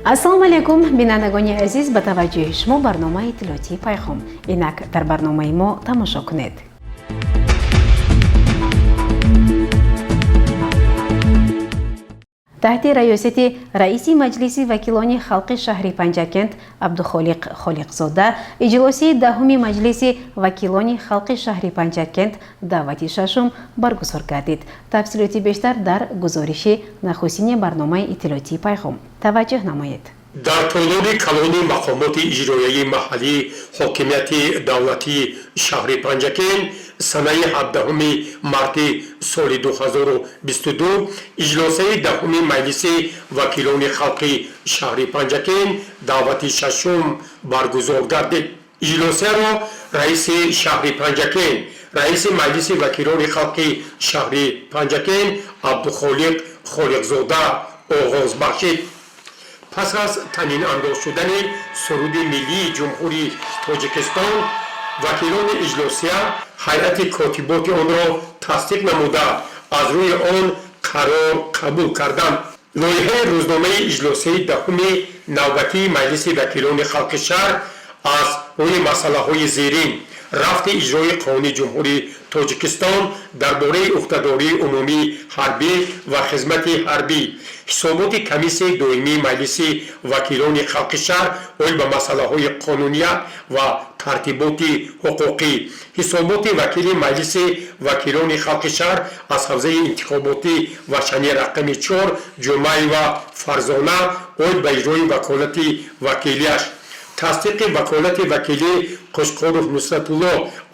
Ассалому алайкум, бинандагони азиз. Ба таваҷҷӯҳи шумо барномаи иттилоотии «Пайғом». Инак дар барномаи мо тамошо кунед. Таҳти раёсати раиси Маҷлиси вакилони халқи шаҳри Панҷакент Абдухолиқ Холиқзода иҷлосияи 10-уми Маҷлиси вакилони халқи шаҳри Панҷакент даъвати шашум баргузор гардид. Тафсилоти бештар дар гузориши нахустини барномаи иттилоотии «Пайғом». Таваҷҷӯҳ намоед. Дар толори калони мақомоти иҷроияи маҳаллии ҳокимияти давлатии шаҳри Панҷакент санаи 17 марти соли 2022 иҷлосаи 10-уми Маҷлиси вакилони халқи шаҳри Панҷакент даъвати шашум баргузор гардид. Иҷлосияро раиси шаҳри Панҷакент, раиси Маҷлиси вакилони халқи шаҳри Панҷакент Абдухолиқ Холиқзода оғоз бахшид. Пас аз танинандоз шудани суруди миллии Ҷумҳурии Тоҷикистон, вакилони иҷлосия ҳайати котиботи онро тасдиқ намуда, аз рӯи он қарор қабул карданд. Лоиҳаи рӯзномаи иҷлосияи 10-уми навбатии Маҷлиси вакилони халқи шаҳр аз рӯи масъалаҳои зерин: рафти иҷрои Қонуни Ҷумҳурии Тоҷикистон дар бораи уҳдадории умумии ҳарбӣ ва хизмати ҳарбӣ, ҳисоботи комиссияи доимии Маҷлиси вакилони халқи шаҳр оид ба масъалаҳои қонуният ва тартиботи ҳуқуқӣ, ҳисоботи вакили Маҷлиси вакилони халқи шаҳр аз ҳавзаи интихоботӣ Вашани рақами 4 Ҷумаева Фарзона оид ба иҷрои ваколати вакилиаш, тасдиқи ваколати вакилӣ Қушқоров Нусратулло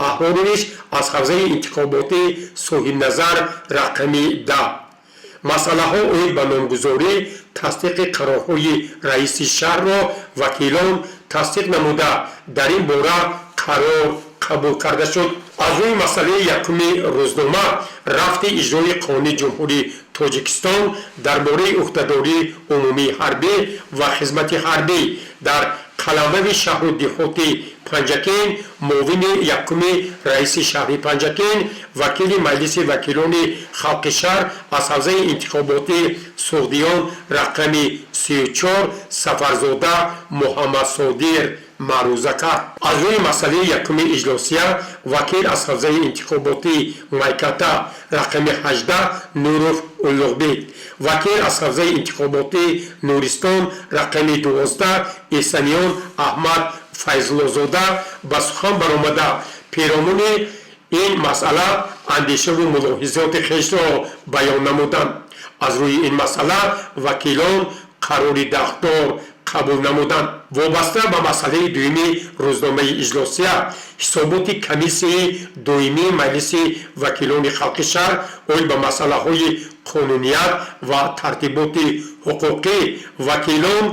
Аҳрорович аз ҳавзаи интихоботӣ Соҳибназар рақами 10, масъалаҳо оид ба номгузорӣ, тасдиқи қарорҳои раиси шаҳрро вакилон тасдиқ намуда, дар ин бора қарор қабул карда шуд. Аз рӯи масъалаи якуми рӯзнома, рафти иҷрои Қонуни Ҷумҳурии Тоҷикистон дар бораи уҳдадории умумии ҳарбӣ ва хизмати ҳарбӣ дар қаламрави шаҳру деҳоти Панҷакент, муовини якуми раиси шаҳри Панҷакент, вакили Маҷлиси вакилони халқи шаҳр аз ҳавзаи интихоботӣ Суғдиён рақами 34 Сафарзода Муҳаммадсодир маъруза кард. Аз рӯи масъалаи якуми иҷлосия вакил аз ҳавзаи интихоботӣ Майката рақами 18 Нуров Улуғбек, вакил аз ҳавзаи интихоботӣ Нуристон рақами 12 Эҳсаниён Аҳмад Файзуллозода ба сухан баромада, перомуни ин масъала андешаву мулоҳизоти хешро баён намуданд. Аз рӯи ин масъала вакилон қарори дахлдор қабул намуданд. Вобаста ба масъалаи дуюми рӯзномаи иҷлосия, ҳисоботи комиссияи доимии Маҷлиси вакилони халқи шаҳр оид ба масъалаҳои қонуният ва тартиботи ҳуқуқӣ, вакилон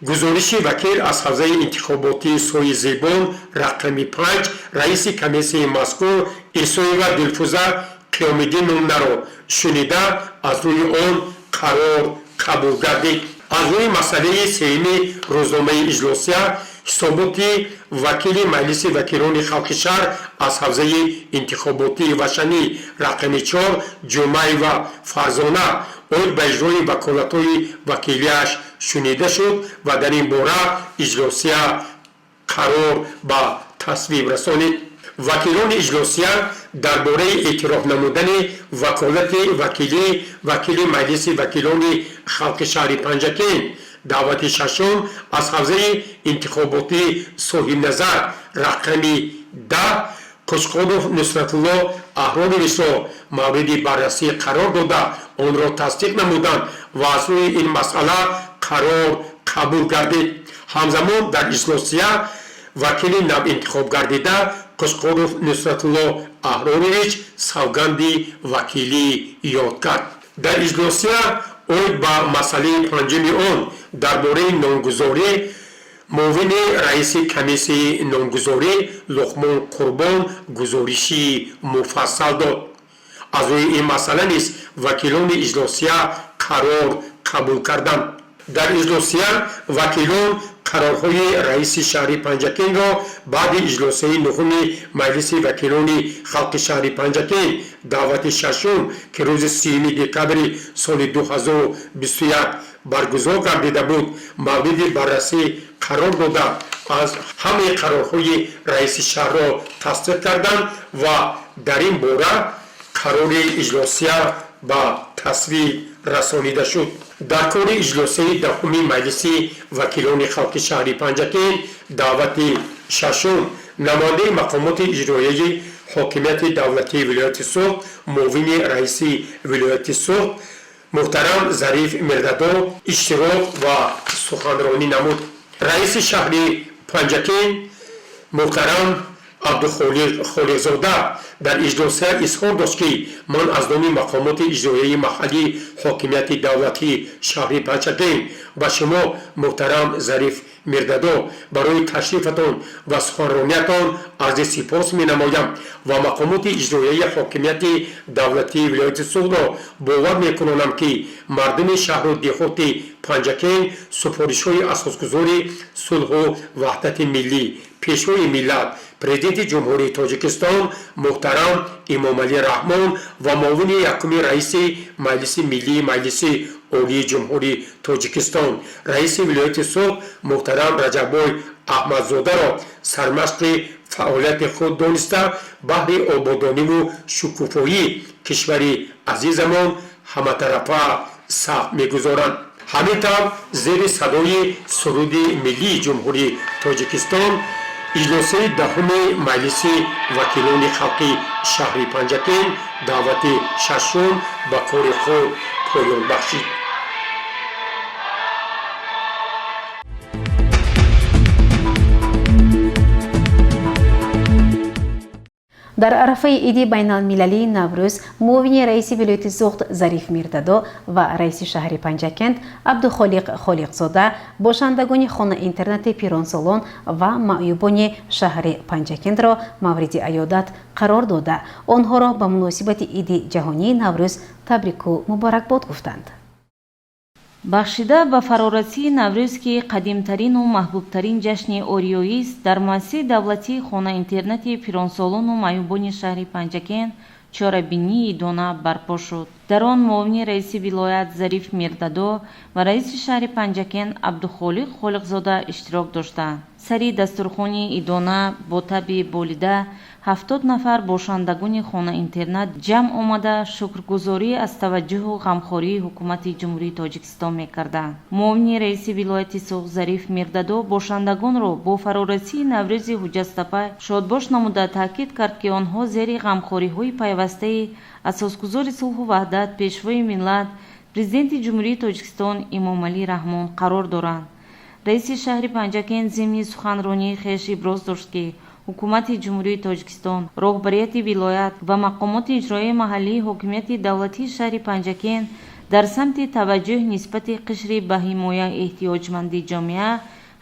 гузориши вакил аз ҳавзаи интихоботии Сои Зебон рақами 5, раиси комиссияи мазкур Исоева Дилфуза Қиёмиддиновнаро шунида, аз рӯи он қарор қабул гардид. Аз рӯи масъалаи сеюми рӯзномаи иҷлосия, ҳисоботи вакили Маҷлиси вакилони халқи шаҳр аз ҳавзаи интихоботии Вашанӣ рақами 4 Ҷумаева Фарзона оид ба иҷрои ваколатҳои вакилиаш шунида шуд ва дар ин бора иҷлосия қарор ба тасвиб расонид. Вакилони иҷлосия дар бораи эътироф намудани ваколати вакилии вакили Маҷлиси вакилони халқи шаҳри Панҷакент даъвати шашум аз ҳавзаи интихоботии Соҳибназар рақами 10 Қушқонов Нусратулло Аҳроровичро мавриди баррасӣ қарор дода, онро тасдиқ намуданд ва аз рӯи ин масъала қарор қабул гардид. Ҳамзамон дар иҷлосия вакили навинтихобгардида Қушқонов Нусратулло Аҳрорович савганди вакилӣ ёд кард. Дар иҷлосия оид ба масъалаи панҷуми он дар бораи номгузорӣ муовини раиси комиссияи номгузорӣ Луқмон Қурбон гузориши муфассал дод. Аз рӯи ин масъала низ вакилони иҷлосия қарор Қарор қабул карданд. Дар иҷлосия вакилон қарорҳои раиси шаҳри Панҷакентро баъди иҷлосияи нуҳуми Маҷлиси вакилони халқи шаҳри Панҷакент даъвати шашум, ки рӯзи 30 декабри соли 2021 баргузор гардида буд, мавриди баррасӣ қарор дода, аз ҳамаи қарорҳои раиси шаҳрро тасдиқ карданд ва дар ин бора қарори иҷлосия ба тасвиб расонида шуд. Дар кори иҷлосияи даҳуми Маҷлиси вакилони халқи шаҳри Панҷакент даъвати шашум намояндаи мақомоти иҷроияи ҳокимияти давлатии вилояти Суғд, муовини раиси вилояти Суғд муҳтарам Зариф Мирдадо иштирок ва суханронӣ намуд. Раиси шаҳри Панҷакент муҳтарам Абдухолиқ Холиқзода дар иҷлосия изҳор дошт, ки ман аз номи мақомоти иҷроияи маҳаллии ҳокимияти давлатии шаҳри Панҷакент ба шумо, муҳтарам Зариф Мирдадо, барои ташрифатон ва суханрониятон арзи сипос менамоям ва мақомоти иҷроияи ҳокимияти давлатии вилояти Суғдро бовар мекунонам, ки мардуми шаҳру деҳоти Панҷакент супоришҳои асосгузори сулҳу ваҳдати миллӣ, Пешвои миллат, Президенти Ҷумҳурии Тоҷикистон муҳтарам Эмомалӣ Раҳмон ва муовини якуми раиси Маҷлиси Миллии Маҷлиси Олии Ҷумҳурии Тоҷикистон, раиси вилояти Суғд муҳтарам Раҷаббой Аҳмадзодаро сармашқи фаъолияти худ дониста, баҳри ободониву шукуфоии кишвари азизамон ҳаматарафа саҳм мегузоранд. Ҳамин тавр, зери садои суруди миллии Ҷумҳурии Тоҷикистон иҷлосияи даҳуми Маҷлиси вакилони халқи шаҳри Панҷакент даъвати шашум ба кори худ поён бахшид. Дар арафаи иди байналмилалии Наврӯз муовини раиси вилояти Суғд Зариф Мирдадо ва раиси шаҳри Панҷакент Абдухолиқ Холиқзода бошандагони хона-интернати пиронсолон ва маъюбони шаҳри Панҷакентро мавриди аёдат қарор дода, онҳоро ба муносибати иди ҷаҳонии Наврӯз табрику муборакбод гуфтанд. Бахшида ба фарорасии Наврӯз, ки қадимтарину маҳбубтарин ҷашни ориёист, дар муассисаи давлатии хона-интернати пиронсолону маъюбони шаҳри Панҷакент чорабинии идона барпо шуд. Дар он муовини раиси вилоят Зариф Мирдадо ва раиси шаҳри Панҷакент Абдухолиқ Холиқзода иштирок доштанд. Сари дастурхони идона бо табъи болида 70 нафар бошандагони хона-интернат ҷамъ омада, шукргузорӣ аз таваҷҷӯҳу ғамхории ҳукумати Ҷумҳурии Тоҷикистон мекарданд. Муовини раиси вилояти Суғд Зариф Мирдадо бошандагонро бо фарорасии Наврӯзи ҳуҷҷатстапай шодбош намуда, таъкид кард, ки онҳо зери ғамхориҳои пайвастаи асосгузори сулҳу ваҳдат, Пешвои миллат, Президенти Ҷумҳурии Тоҷикистон Эмомалӣ Раҳмон қарор доранд. Раиси шаҳри Панҷакент зимни суханронии хеш иброз дошт, ки ҳукумати Ҷумҳурии Тоҷикистон, роҳбарияти вилоят ва мақомоти иҷроияи маҳаллии ҳокимияти давлатии шаҳри Панҷакент дар самти таваҷҷӯҳ нисбати қишри ба ҳимоя эҳтиёҷманди ҷомеа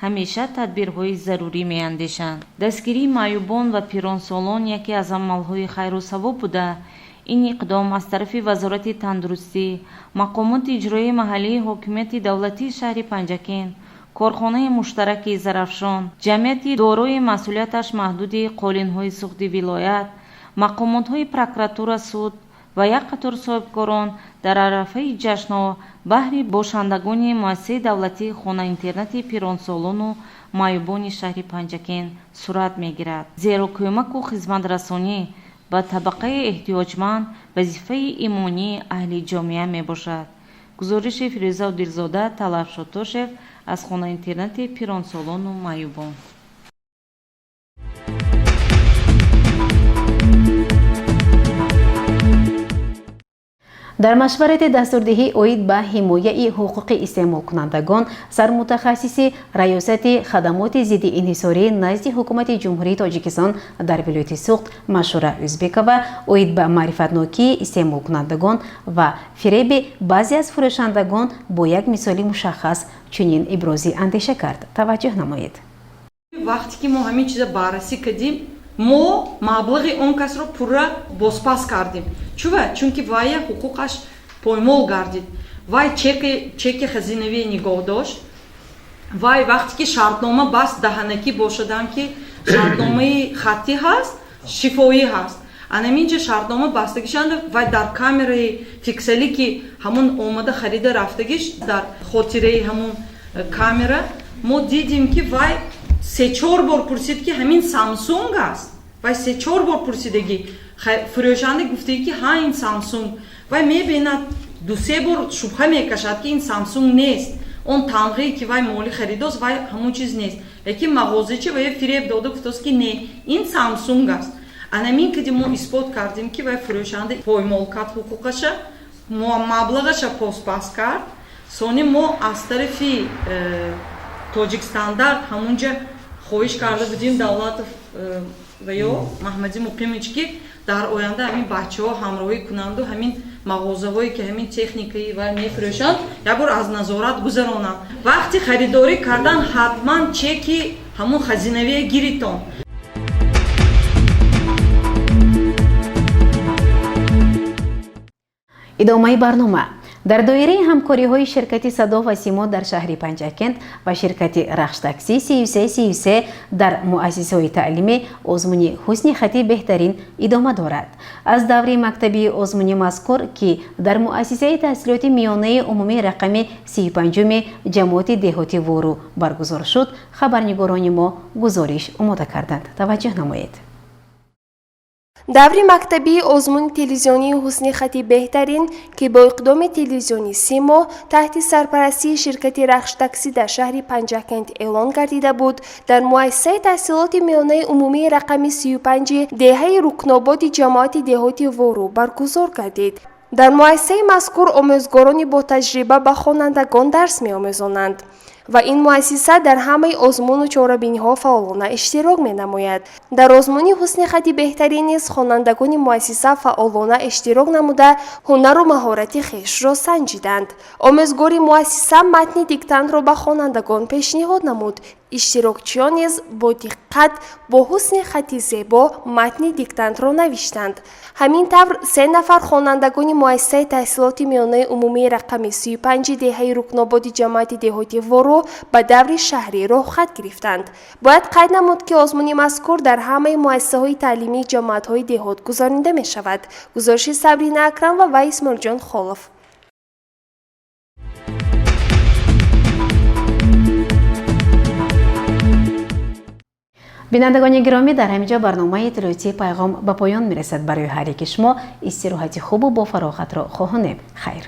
ҳамеша тадбирҳои зарурӣ меандешанд. Дастгирии маъюбон ва пиронсолон яке аз амалҳои хайру савоб буда, ин иқдом аз тарафи Вазорати тандурустӣ, мақомоти иҷроияи маҳаллии ҳокимияти давлатии шаҳри Панҷакент, корхонаи муштараки Зарафшон, ҷамъияти дорои масъулияташ маҳдуди қолинҳои Суғди вилоят, мақомотҳои прокуратура, суд ва як қатор соҳибкорон дар арафаи ҷашнҳо баҳри бошандагони муассисаи давлатии хона-интернати пиронсолону маъюбони шаҳри Панҷакент сурат мегирад, зеро кӯмаку хизматрасонӣ ба табақаи эҳтиёҷманд вазифаи имонии аҳли ҷомеа мебошад. Гузориши Фирӯза Одилзода, Талаб Шотошев аз хона-интернати пиронсолону маъюбон. Дар машварати дастурдиҳӣ оид ба ҳимояи ҳуқуқи истеъмолкунандагон сармутахассиси Раёсати хадамоти зидди инҳисорӣ назди Ҳукумати Ҷумҳурии Тоҷикистон дар вилояти Суғд Машура Ӯзбекова оид ба маърифатнокии истеъмолкунандагон ва фиреби баъзе аз фурӯшандагон бо як мисоли мушаххас чунин ибрози андеша кард. Таваҷҷӯҳ намоед. Вақте ки мо ҳамин чиза баррасӣ кардем, мо маблағи он касро пурра бозпас кардем. Чува? Чунки вая ҳуқуқаш Поймол гардид. Вай чеки хазинавӣ нигоҳ дошт. Вай вақте ки шартнома баст, даҳанакӣ бошадам, ки шартномаи хаттӣ ҳаст, шифоӣ ҳаст. Анаминҷа шартнома бастагишанда вай дар камераи фиксалӣ, ки ҳамун омада харида рафтагиш, дар хотираи ҳамун камера мо дидем, ки вай се-чор бор пурсид, ки ҳамин Самсунг аст. Вай се-чор бор пурсидагӣ. Фурӯшанда гуфтаги, ки ҳа, ин Самсунг. Вай мебинад, ду-се бор шубҳа мекашад, ки ин Самсунг нест, он тамғае, ки вай моли харидост, вай ҳамун чиз нест. Лекин мағозачи вай фиреб дода, гуфтааст, ки не, ин Самсунг аст. Анамин кади мо исбот кардем, ки вай фурӯшанда поймол кард ҳуқуқаша, маблағаша поспас кард. Сони мо аз тарафи Тоҷикстандарт ҳамунҷа хоҳиш карда будем Давлатов ва ё Маҳмади Муқимович, ки дар оянда ҳамин бачаҳо ҳамроҳӣ кунанду ҳамин мағозаҳое, ки ҳамин техникаи вай мефурӯшанд, як бор аз назорат гузаронанд. Вақти харидорӣ кардан ҳатман чеки ҳамун хазинавие гиритон. Идомаи барнома. Дар доираи ҳамкориҳои ширкати Садо ва Симо дар шаҳри Панҷакент ва ширкати Рахштакси 3333 дар муассисаҳои таълимӣ озмуни ҳусни хати беҳтарин идома дорад. Аз даври мактабии озмуни мазкур, ки дар муассисаи таҳсилоти миёнаи умумии рақами 35-уми ҷамоати деҳоти Вору баргузор шуд, хабарнигорони мо гузориш омода карданд. Таваҷҷӯҳ намоед. Даври мактабии озмуни телевизионии ҳусни хати беҳтарин, ки бо иқдоми телевизиони Симо таҳти сарпарастии ширкати Рахштаксӣ дар шаҳри Панҷакент эълон гардида буд, дар муассисаи таҳсилоти миёнаи умумии рақами 35 деҳаи Рукнободи ҷамоати деҳоти Вору баргузор гардид. Дар муассисаи мазкур омӯзгорони ботаҷриба ба хонандагон дарс меомӯзонанд ва ин муассиса дар ҳамаи озмуну чорабиниҳо фаъолона иштирок менамояд. Дар озмуни ҳусни хати беҳтарин низ хонандагони муассиса фаъолона иштирок намуда, ҳунару маҳорати хешро санҷиданд. Омӯзгори муассиса матни диктантро ба хонандагон пешниҳод намуд. Иштирокчиён низ бо диққат, бо ҳусни хати зебо матни диктантро навиштанд. Ҳамин тавр, се нафар хонандагони муассисаи таҳсилоти миёнаи умумии рақами 35 деҳаи Рукнободи ҷамоати деҳоти Вору ба даври шаҳрӣ роҳхат гирифтанд. Бояд қайд намуд, ки озмуни мазкур дар ҳамаи муассисаҳои таълимии ҷамоатҳои деҳот гузаронида мешавад. Гузориши Сабрина Акрамова ва Исмоилҷон Холов. Бинандагони гиромӣ, дар ҳамин ҷо барномаи иттилоотии Пайғом ба поён мерасад. Барои ҳар яки шумо истироҳати хубу бофароғатро хоҳонем. Хайр.